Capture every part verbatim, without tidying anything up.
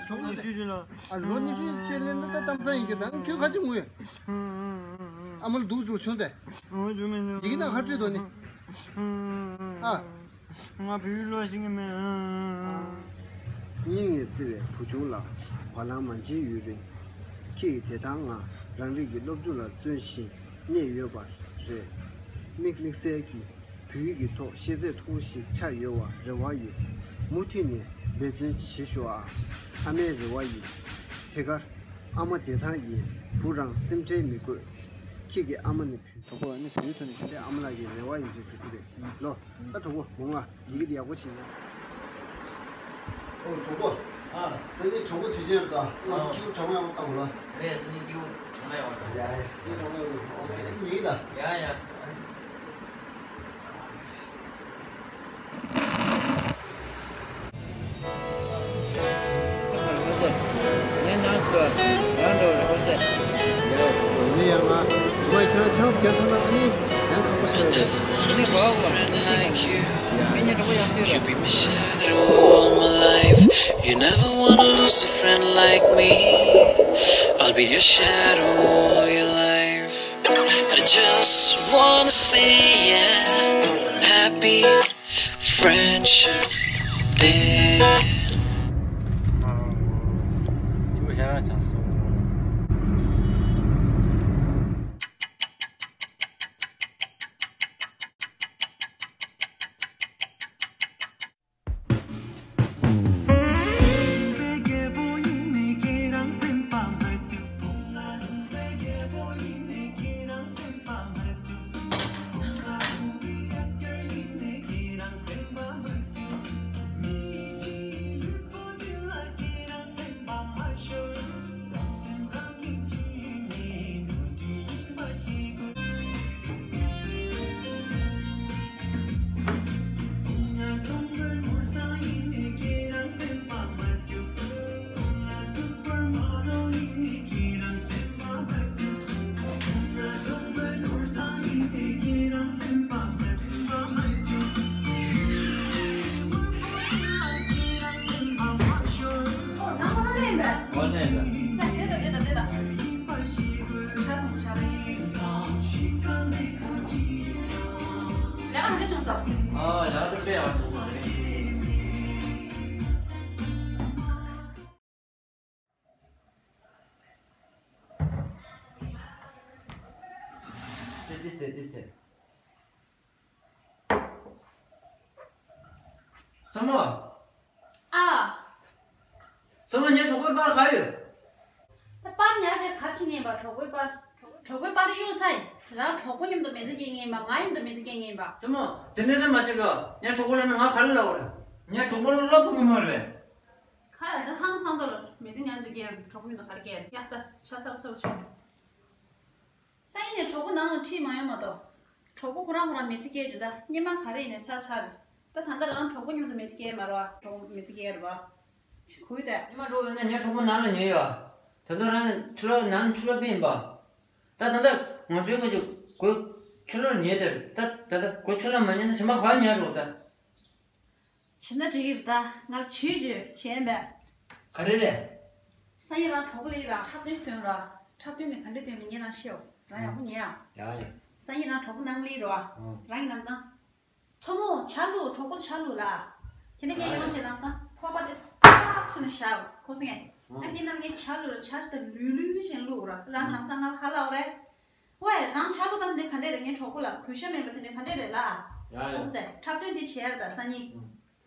གྲོགས་པོ་ཞུ་ཞུ་ལ། ཨ་ལོ་ཉི་ཤུ་བཅུ་ལོན་ན་ད་གཏམ་བཟང་ཡིན་གྱི། ད་ཁྱོད་ཁ་ཅིག་ངུས། ཨ་མ་ལ་སྡུག་རུ་བྱུང་སྟེ། ཡི་གེ་ནང་ཁ་བྲིས་འདུག་ནི། ཨ། ང་བོད་ཡིག་ཀློག་ཤེས་ཀྱི་མེད། སྙིང་ནས་བརྩེ་བའི་བུ་ཆུང་ལགས། བ་ལང་མ་འཇིག་ཡུན་རིང་། ཁྱེད་ཀྱི་བདེ་ཐང་ང་རང་རིགས་ཀྱི་སློབ་སྦྱོང་ལ་བརྩོན་བཞིན་གནས་ཡོད་པ་རེད། དམིགས་དམིགས་བསལ་གྱིས་བོད་ཡིག་གི་ཐོག་ཤེས་ཚད་མཐོ་པོ་ཞིག་ཆགས་ཡོད་པ་རེ་བ་ཡོད། མུ་མཐུད་ནས་འབད་བརྩོན་བྱེད་ཤོག་ཨ། ཨ་མའི་རེ་བ་ཡིན། དེ་གར་ཨ་མ་བདེ་ཐང་ཡིན། བུ་རང་སེམས་ཁྲལ་མི་དགོས། ཁྱེད་ཀྱི་ཨ་མ་ནི་བོད། གྲོགས་པོ་ཨ་ནི་བོད་ཡིག་ཐོག་ནས་ཤོག་དེ་ཨ་མ་ལགས་ཀྱི་རེ་བ་ཡིན་ཅེས་འགྲོ་གི་རེད་ལོ། ད་གྲོགས་པོ་མོ་ང་ཡི་གེ་དེ་ཡག་པོ་བྱེད་ཡིན། ཨོ་གྲོགས་པོ། ཨ། སང་ཉིན་གྲོགས་པོ་དུས་ཆེན་རེད་ད། ང་ཚོ་ཨ། ཁྱེའུ་གྲང་མོ་ཡག་པོ་བཏང་དགོས་ལ། རེད། སང་ཉིན་ཁྱེའུ་གྲང་མོ་ཡག་པོ་བཏང་། ཡ་ཡ། ཁྱེའུ་གྲང་མོ་ཡག་པོ་བཏང་། ཨོ་ཁེ་ཡིན་ད། ཡ་ཡ། You'll be my shadow all my life. You never wanna lose a friend like me. I'll be your shadow all your life. I just wanna say, yeah, I'm happy friendship day. ཏིས་ཏེ་ཏིས་ཏེ། ཚ་མོ། ཨ། ཚ་མོ་ངའི་གྲོགས་པོའི་པར་ག་ཡོད། ད་པར་ཉར་བྱས་ག་རེ་བྱེད་ཉན་པ། གྲོགས་པོའི་པར། གྲོགས་པོའི་པར་གཡུག་ཚར་ཡིན། རང་གྲོགས་པོ་མཉམ་དུ་མེ་མདའ་རྒྱག་ཉན་པ། ང་མཉམ་དུ་མེ་མདའ་རྒྱག་ཉན་པ། ཚ་མོ་དེ་འདྲ་ད་མ་བྱེད་ལོ། ངའི་གྲོགས་པོ་ལབ་ན་ང་ག་རེ་ལབ་དགོས་རེད། ངའི་གྲོགས་པོ་ལ་བློ་ཕམ་གི་མ་རེད། ཁ་ལ་ད་ཧང་སང་ཏོ་ལ་མེ་མདའ་མཉམ་དུ་རྒྱག་གྲོགས་པོ་མཉམ་དུ་ག་རེ་རྒྱག་ཡག་ད་ཆ་ཚ་ཚ་བྱུང་། སང་ཉིན་ནས་གྲོགས་པོ་ནང་ལ་ཁྲིད་མ་ཡོང་མ་གཏོགས། གྲོགས་པོ་ཁོ་རང་ཁོ་རང་མེ་མདའ་རྒྱག་རྒྱུ་ད་སྔོན་མ་ག་རེ་ཡིན་ནའི་ཚར་ཚར་རེད། ད་ད་ལྟ་རང་གྲོགས་པོ་མཉམ་དུ་མེ་མདའ་རྒྱག་མ་རེད་བ། གྲོགས་པོ་མེ་མདའ་རྒྱག་རེད་བ། གུས་ད། ཉི་མ་འགྲོ་འོས་ན་ངའི་གྲོགས་པོ་ནང་ལ་ཉལ་ཡོད། ད་དུང་རང་ཕྱི་ལོགས་ནང་ཕྱི་ལོགས་པས་ཡིན་པ། ད་ད་ལྟ་ང་ཚོའི་ཁ་ཅིག་གོས་ཕྱི་ལོགས་ཉལ་དེར་ད་ད་ལྟ་གོས་ཕྱི་ལོགས་མ་ཉལ་ན་ཞིམ་པ་ག་ཉལ་རོགས་ད། བྱས་ན་འགྲིག་གི་རེད་ད། ང་ལ་བྱོས་བྱོས་བྱས་པས། ག་རེ་རེད། སང་ཉིན་རང་གྲོགས་པོ་ལ་ཡི་རང་འཁྲབ་སྟོན་སྟོན་ར། འཁྲབ་སྟོན་ནི་ག་འདྲ་སྟོན་མིན་ངས་རང་ཤེས་ར་ཡག་པོ་ཉན་ཨ། ཡ་ཡ། སང་ཉིན་རང་གྲོགས་པོ་ནང་ལ་ཡི་རོ་ཨ། ཨ། རང་གི་ལམ་སང་། མཚོ་མོ་ཇ་བླུགས། གྲོགས་པོ་ལ་ཇ་བླུགས་ལ། དེ་ནས་ངས་ཡོང་བྱས་ལམ་སང་ཕོར་པ་དེ་ཏག་སོ་ནས་བཞག་ཁོ་སོང་ངས། ཨ། ཨ་དེ་ནང་ངས་ཇ་བླུགས་ར་ཇ་ཞིག་ད་ལུས་ལུས་བྱས་བླུགས་ར་རང་ལམ་སང་ང་ལ་ཧ་ལབ་རེད། ཝེ། རང་ཆ་ལུགས་དང་འདི་ག་འདྲས་རེད། ངའི་གྲོགས་པོ་ལ་གུས་ཞབས་མེད་པ་དེ་འདྲས་ག་འདྲས་རེད་ལ། ཡ་ཡ། ཨོ་ཙེ། འཁྲབ་སྟོན་འདི་བྱས་ར་ད་སང་ཉིན།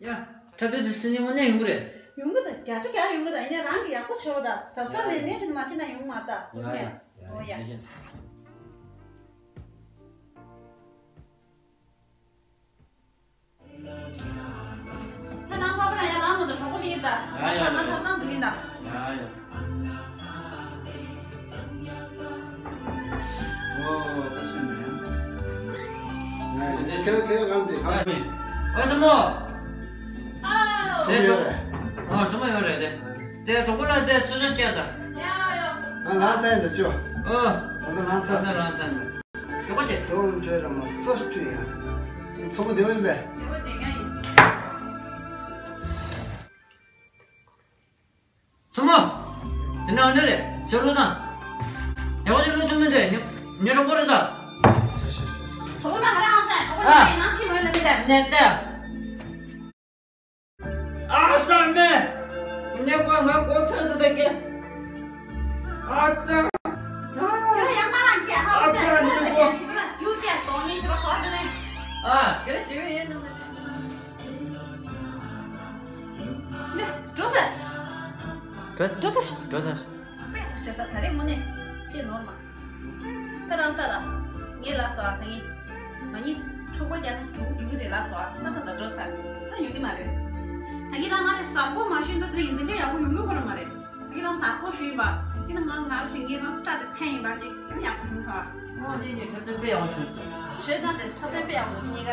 ཡ། འཁྲབ་སྟོན་འདི་སང་ཉིན་དངོས་གནས་ཡོང་གི་རེད། ཡོང་གི་ད་བརྒྱ་ཆ་བརྒྱ་ཡོང་གི་ད། ཡིན་ནའི་རང་གི་ཡག་པོ་བྱོས་ད། གཟབ་གཟབ་ནས་ནས་ཅིག་མ་བྱེད་ན་ཡོང་མ་ད། ཨོ་ཙེ། ཡ་ཡ། ཨོ་ཡ། ཡ་ཡ། ད་ནང་པ་པ་རང་ཡར་ལངས་མ་ཐུབ་གྲོགས་པོ་ལ་ཡིན་ད། ཡ་ཡ། ང་ཐབ་ཚང་དུ་ཡིན་ད། ཡ་ཡ། ཨོ་ད་སུ་ཡིན་ཡ། ཁྱེད་ཁྱེད་གང་དེ་གང་མིན། ཨོ་ཚ་མོ། ཨ། ཚ་མོ་ཡོད་རེད། ཨོ་ཚ་མོ་ཡོད་རེད་དེ། དེ་གྲོགས་པོ་ལ་དེ་སུ་ཚོད་སྐྱེལ་ད། ཡ་ཡ། ང་ལངས་ཚར་ཡིན་ད་ཅོ། ཨོ། ད་ལྟ་ལངས་ཚར་ད་ལྟ་ལངས་ཚར་ད། ཞོགས་པ་བྱེད། དེ་འོང་བྱོས་ར་མ་སོ་སྤྲུལ་ཡ། ཚོ་མོ་བདེ་བོ་ཡིན་པས། བདེ་བོ་བདེ་རྐྱང་ཡིན། ཚང་མ། དེ་ནས་འདི་རེད། ཕྱི་ལོགས་དང་། ཡག་པོ་ཅིག་ལོག་ཐུབ་མིན་དེ་ཉོ་ཉོ་རོགས་པོ་རེད་ད། གྲོགས་པོ་ན་ཧ་ར་ཧང་སང་གྲོགས་པོ་ཨ། ནས་ནང་ཕྱི་ལོགས་ལ་མི་དེ། ནས་ཏེ། ཨ་ཙམ་མེ། ཉེ་གོ་ང་གོ་ཚོད་དུ་དེ་གེ། ཨ་ཙམ། ཁྱོད་ཡང་མ་རང་སྐྱེ་ཧ་ཨ་ཙམ་ཉེ་གོ། ཁྱོད་ཀྱང་དོན་ནི་ཁྱོད་ཧ་དུ་ནས། ཨ་ཁྱོད་ཞི་བའི་ཡིན་ནམ་ནས། འགྲོ་ཟེར། འགྲོ་ཟེར། འགྲོ་ཟེར། འགྲོ་ཟེར། དཔེ་ཞེ་ས་ད་རེས་དངོས་གནས་ཅེས་ནོར་མ་སོང་། ད་རང་ལྟ་ལ། ངས་ལབ་སོང་ཨ་ད་ངས། ང་གཉིས་གྲོགས་པོ་རྒྱག་ན་གྲོགས་པོ་འགྲོ་གི་རེད་ལབ་སོང་ཨ་ད་ད་ད་འགྲོ་ས་རེད། ད་ཡོང་གི་མ་རེད། ད་ངས་རང་ང་ནས་གཟའ་སྐོར་མ་ཞུས་འདུག་ཙེ་ཡིན་འདི་འདྲ་ཡག་པོ་ཡོང་གི་ཁོ་རང་མ་རེད། ད་ངས་རང་གཟའ་སྐོར་ཞུས་ཡིན་པ། དེ་ནི་ང་ང་ཞིག་ངས་རང་སྐྲ་དེ་འཐེན་ཡིན་པ་ཅིག་དེ་ནི་ཡག་པོ་ཡོང་ཐལ་བ། ཨོ་ནི་ནི་འཁྲབ་སྟོན་དཔེ་ཡག་པོ་བྱུང་སོང་། བྱས་ན་ཅིག་འཁྲབ་སྟོན་དཔེ་ཡག་པོ་བྱུང་གཉིས་ཀ།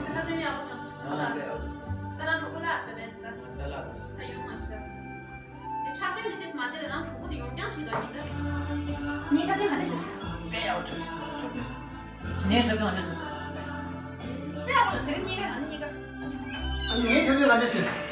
འཁྲབ་སྟོན་ཡག་པོ་བྱུང་སོང་། ཨ་དཔེ་ཡག་པོ་བྱུང་། ད་རང་གྲོགས་པོ་ལ་ཆ་མེད་ད། ད་ལ་ད། ད་ཡོང་མ་ཤེས་ད། འཁྲབ་སྟོན་འདི་ཅིས་མ་བྱེད་དེ་རང་གྲོགས་པོ་དེ་ཡོང་རྐྱང་ཞིག་འདོད་ཉིད་ད། ངའི་འཁྲབ་སྟོན་ག་འདྲ་བྱེད། དཔེ་ཡག་པོ་འཁྲབ་ཤག་འཁྲབ་སྟོན། ངའི་འཁྲབ་སྟོན་ག་འདྲ་བྱེད། དཔེ་ཡག་པོ་ཟེར་གཉིས་ཀ་ང་གཉིས་ཀ། ངའི་འཁྲབ་སྟོན་ག་འདྲ་བྱེད།